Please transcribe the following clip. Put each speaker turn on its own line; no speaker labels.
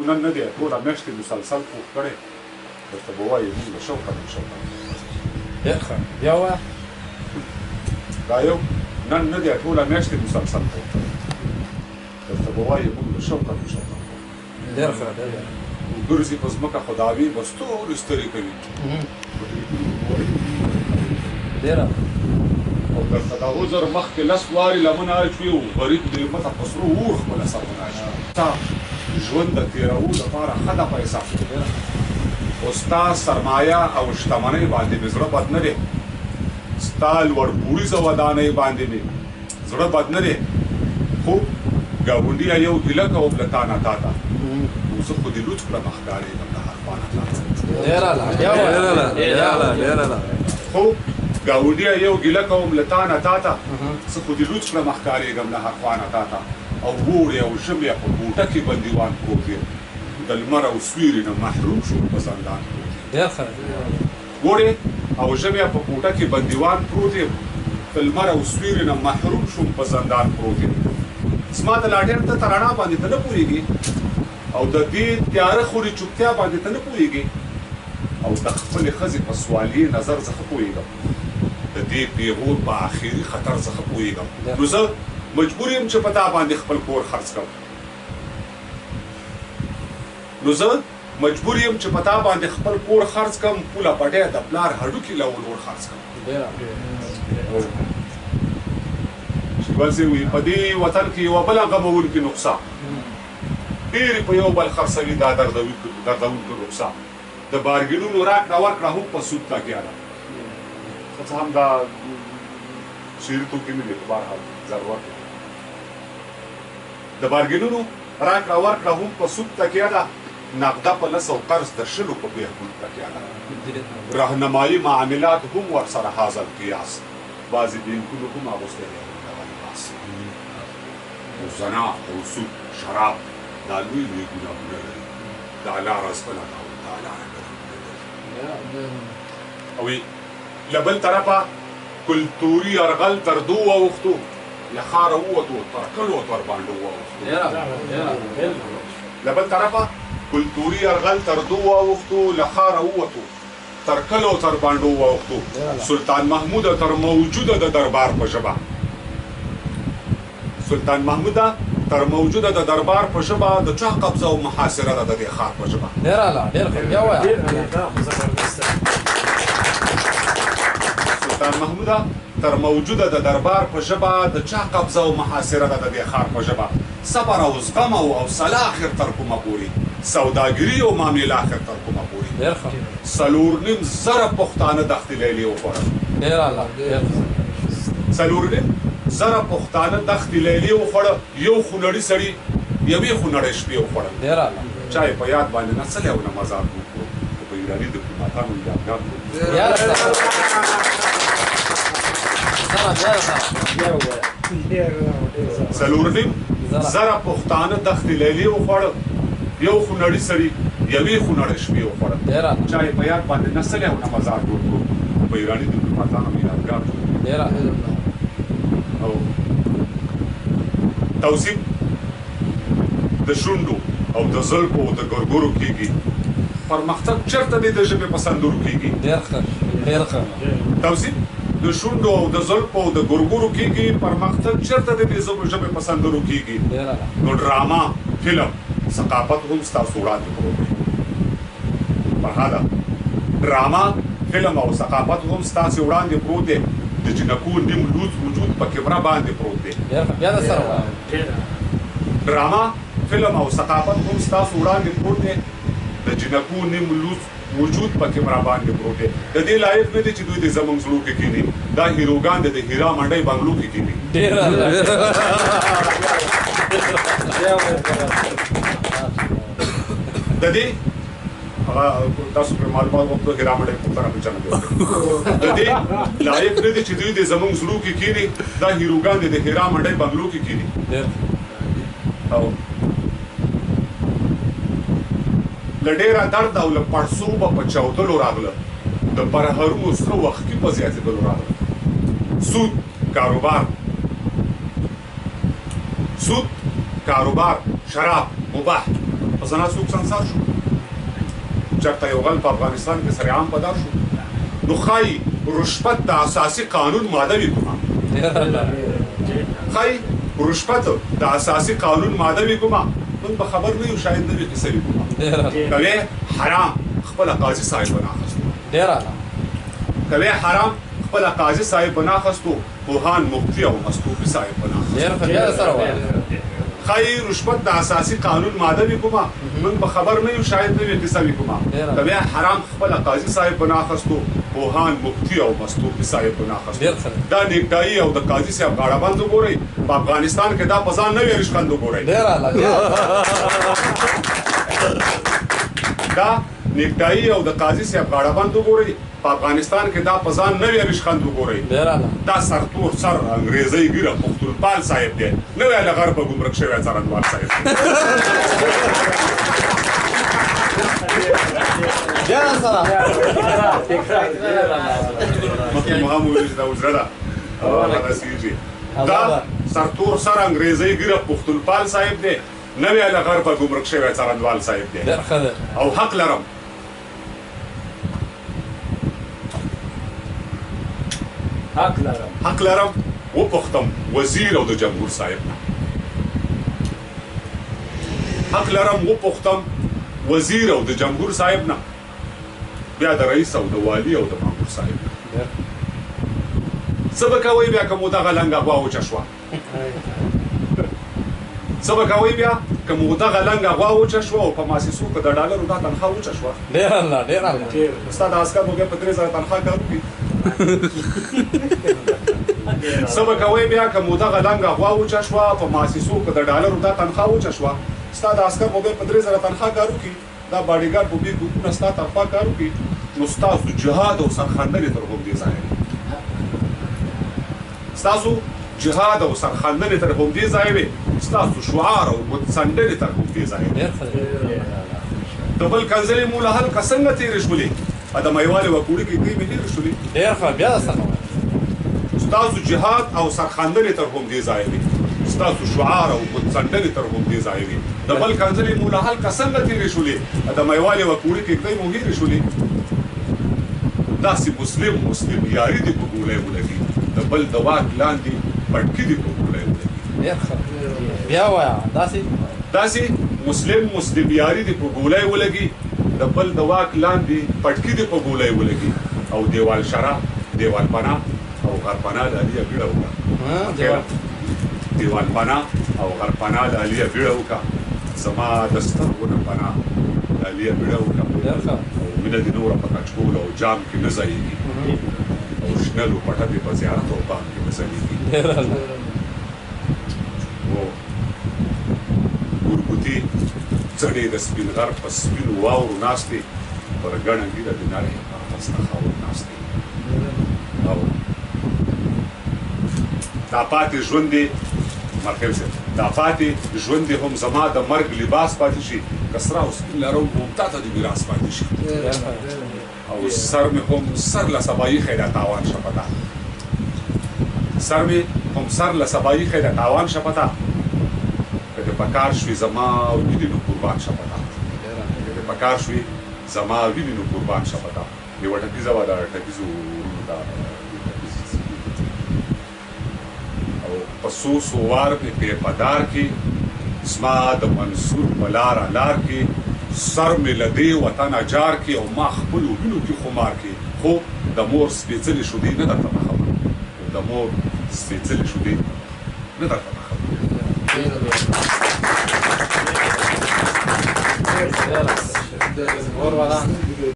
نن نه دی ټوله میاشت یې مسلسل پوخ کړی، درته به وایي موږ له شوقه نه شوقه.
ډېر ښه، بیا ووایه.
دا یو نن نه دی ټوله میاشت یې مسلسل پوخ کړی، درته به وایي موږ له شوقه نه شوقه.
ډېر ښه، ډېر ښه.
ګرځي په ځمکه خو دعوې به ستوري سترې کوي.
ډېره.
او درته د عذر مخکې لس وارې لمنه اچوي او غریب مېلمه ته په سرو اور خپله سرونه اچوي. ستا ژوند د تېرولو لپاره ښه ده پیسه، خو ستا سرمایه او شتمنۍ باندې مې زړه بد نه دی، ستا لوړ پوړیزه ودانۍ باندې مې زړه بد نه دی، خو ګاونډیه یو ګیله کوم له تا نه تا ته، نو زه خو دې لوڅ کړم ښکارېږم له هر خوا نه تا ته. خو ګاونډیه یو ګیله کوم له تا نه تا ته، زه خو دې لوڅ کړم ښکارېږم له هر خوا نه تا ته. او اوړی او ژمی په کوټه کې بندیوان پروت یم، د لمر او سویري نه محروم شوم په زندان پروت یم. اوړی او ژمی په کوټه کې بندیوان پروت یم، د لمر او سویري نه محروم شوم په زندان پروت یم. زما د لاټین ته رڼا باندې ته نه پوهېږې، او د دې تیاره خونې چوپتیا باندې ته نه پوهېږې، او د خپلې ښځې په سوالیې نظر زه ښه پوهېږم، د دې پیغور په آخري خطر زه ښه پوهېږم. نو زه مجبور یم چې په تا باندې خپل کور خرڅ کړم، نو زه مجبور یم چې په تا باندې خپل کور خرڅ کړم، پوله پټی د پلار هډوکي له ولور خرڅ کړم. شیرګل صاحب وایي په دې وطن کې یوه بله غموونکې نقصه، ډېرې په یو بل خرڅوي دا دردوونکې نقصه، د بارګینونو راکړه ورکړه هم په سود لګیا ده. که څه هم دا شعري توکي نه دي، خو بهرحال ضرورت دی. د بارګینونو راکړه ورکړه هم په سود تکیه ده، نقده په لس او قرض د شلو په بهبود تکیه ده. رهنمایي معاملات هم ورسره هذا القیاس، بعضې بینکونو هم اغوستی دی دغه لباس. نو زنا او سود شراب دا لوی لوی ګناهونه لري، دا لاره ځغله ده او دا لاره ګرمونه لري. او له بل طرفه کلتوري یرغل تر دو واوښتو، له ښاره ووتو تر کلو تر بانډو واوښتو. له بل طرفه کلتوري یرغل تر دو واوښتو، له ښاره ووتو تر کلو تر بانډو واوښتو. سلطان محموده تر موجوده د دربار په ژبه، سلطان محموده تر موجوده د دربار په ژبه، د چا قبضه او محاصره ده د دې ښار په ژبه. سلطان محموده تر موجوده د دربار په ژبه، د چا قبضه او محاصره ده د دې ښار په ژبه. صبر او زغم او حوصله اخر تر کومه پورې، سوداګري او معامله اخر تر کومه پورې. 4,500 پښتانه دښتې لیلې وخوړل، 4,500 پښتانه دښتې لیلې وخوړه، یو خونړي سړي یوې خونړۍ شپې وخوړل. چا یې په یاد باندې نه څلی او نه مزار جوړ کړو، خو په ایراني دیپلوماتانو یې یادګار جوړ کړو. 4,500 پښتانه دښتې لیلې وخوړه، یو خونړي سړي یوې خونړۍ شپې وخوړل. چا یې په یاد باندې نه څلی او نه مزار جوړ کړو، خو په ایراني دیپلوماتانو یې یادګار جوړ کړو. او توصیف د شونډو او د زلفو او د ګرګورو کېږي، پرمختګ چېرته دی د ژبې په سندرو کېږي. توصیف د شونډو او د زلفو او د ګرګورو کېږي، پرمختګ چېرته دی د ژبې په سندرو کېږي. نو ډرامه، فلم، ثقافت هم ستاسو وړاندې پروت دی. فرهاده، ډرامه، فلم او ثقافت هم ستاسو وړاندې پروت دی. د جینکو نیم لوڅ وجود په کیمره باندې پروت دی. ډرامه، فلم او ثقافت هم ستاسو وړاندې پروت دی. د جینکو نیم لوڅ وجود په کیمره باندې پروت دی. د دې لایق نه دی چې دوی دې زموږ زړو کې کښېني، دا هیروګان دې د هیرا منډۍ بنګلو کې کښېني. د دې هغه تاسو په معلومات غوښتو هیرا منډۍ پوښتنه بل چا نه دی. د دې لایق نه دی چې دوی دې زموږ زړو کې کښېني، دا هیروګان دې د هیرا منډۍ بنګلو کې کښېني. او له ډېره درد او له پړسوبه په چاودلو راغله، د پرهرونو سره وختي په زیاتېدلو راغله. سود کاروبار، سود کاروبار، شراب مباح، په زنا څوک سنګسار شو؟ چېرته یو غل په افغانستان کې سرعام پدار شو؟ نو ښایي رشوت د اساسي قانون ماده وي کومه، ښایي رشوت د اساسي قانون ماده وي کومه، موږ به خبر نه یو، شاید نه وي قصه وي کومه. کوې حرام خپله قاضي صاحب به نه اخیستو، کوې حرام خپله قاضي صاحب به نه اخیستو، پوهان مفتي او مستوفي صاحب به نه اخیستو. ښایي رشوت د اساسي قانون ماده وي کومه، موږ به خبر نه یو، شاید نه وي قصه وي کومه. کوې حرام خپله قاضي صاحب به نه اخیستو، پوهان مفتي او مستوفي صاحب به نه اخیستو. دا نیکټایي او د قاضي صاحب غاړه بند وګورئ، په افغانستان کې دا په ځان نوی ریشخند وګورئ. دا نیکټایي او د قاضي صاحب غاړه بند وګورئ، په افغانستان کې دا په ځان نوی ریشخند وګورئ. دا سرتور سر انګریزۍ ږیره پښتونپال صاحب دی، نوی له غربه ګمرک شوی څارنوال صاحب دی. مخکې مو هم وویل چې دا حجره ده او هغه رسېږي. دا سرتور سر انګریزۍ ږیره پښتونپال صاحب دی، نوی له غربه ګمرک شوی څارنوال صاحب دی. او حق لرم حق لرم وپوښتم وزیر او د جمهور صاحب نه، حق لرم وپوښتم وزیر او د جمهور صاحب نه، بیا د رئیس او د والي او د مامور صاحب نه. څه به کوئ بیا که مو دغه لنګه غوا وچه شوه؟ څه به کوئ بیا که مو دغه لنګه غوا وچه شوه او په مؤسسو که د ډالرو دا تنخوا وچه شوه؟
ډېر الله، ډېر الله.
ستا د عسکر به بیا په 3000 تنخوا کار وکړي. څه به کوئ بیا که مو دغه لنګه غوا وچه شوه، په مؤسسو که د ډالرو دا تنخوا وچه شوه، ستا د عسکر به بیا په 3000 تنخوا کار وکړي، دا باډیګارډ به بیا ګروپونه ستا تنخوا کار وکړي. نو ستاسو جهاد او سرښندنې تر همدې ځایه وي، ستاسو جهاد او سرښندنې تر همدې ځایه وي، ستاسو شعار او ګوتڅنډنې تر همدې ځایه وي. د بل کنځلې مو له هلکه څنګه تېرې شولې، د میوالې وکوړي کې دوی مې هېرې شولې.
ډېر ښه، بیا څنګه؟
ستاسو جهاد او سرښندنې تر همدې ځایه وي، ستاسو شعار او ګوتڅنډنې تر همدې ځایه وي، د بل کنځلې مو له هلکه څنګه تېرې شولې، د میوالې وکوړي کې دوی مو هېرې شولې. داسې مسلم مسلم یاري دې په ګولۍ ولګي، د بل د واک لاندې پټکي دې په ګولۍ ولګي.
ډېر ښه، بیا وایه. داسې
داسې مسلم مسلم یاري دې په ګولۍ ولګي، د بل د واک لاندې پټکي دې په ګولۍ ولګي، او دیوال شرا، دیوال پناه او غرپناه لالیه بیړه وکړه. دیوال پناه او غرپناه لالیه بیړه وکړه، زما د سترګو نه پناه لالیه بیړه وکړه. او مینه دې نوره په کچکول او جام کې نه ځایېږي، او شنه لوپټه دې په زیارت او بام کې نه ځلېږي. او ګورګوتي څڼې د سپین غر په سپینو واورو ناستې، پر ګڼه ږیره د نرۍ پر پسته خاورو ناستې. او دا پاتې ژوند دې مرخیل صاحب، دا پاتې ژوند دې هم زما د مرګ لباس پاتې شي، که سره او سپین لرم هم تا ته د میراث پاتې شي. او سر مې هم سر له سبا ایښی دا تاوان شه په تا، سر مې هم سر له سبا ایښی دا تاوان شه په تا، که دې په کار شوې زما وینې نو قربان شه په تا، که دې په کار شوې زما وینې نو قربان شه په تا. یوه ټپیزه وه، دا ټپیزو وروڼو ته. او په څو څو وار مې پې پدار کې زما د منصور په لاره لار کې، سر مې له دې وطنه جار کې، او ما خپلو وینو کې خمار کې، خو د مور سپېڅلې شودې نه درته په خبر، د مور سپېڅلې شودې نه درته په خبر.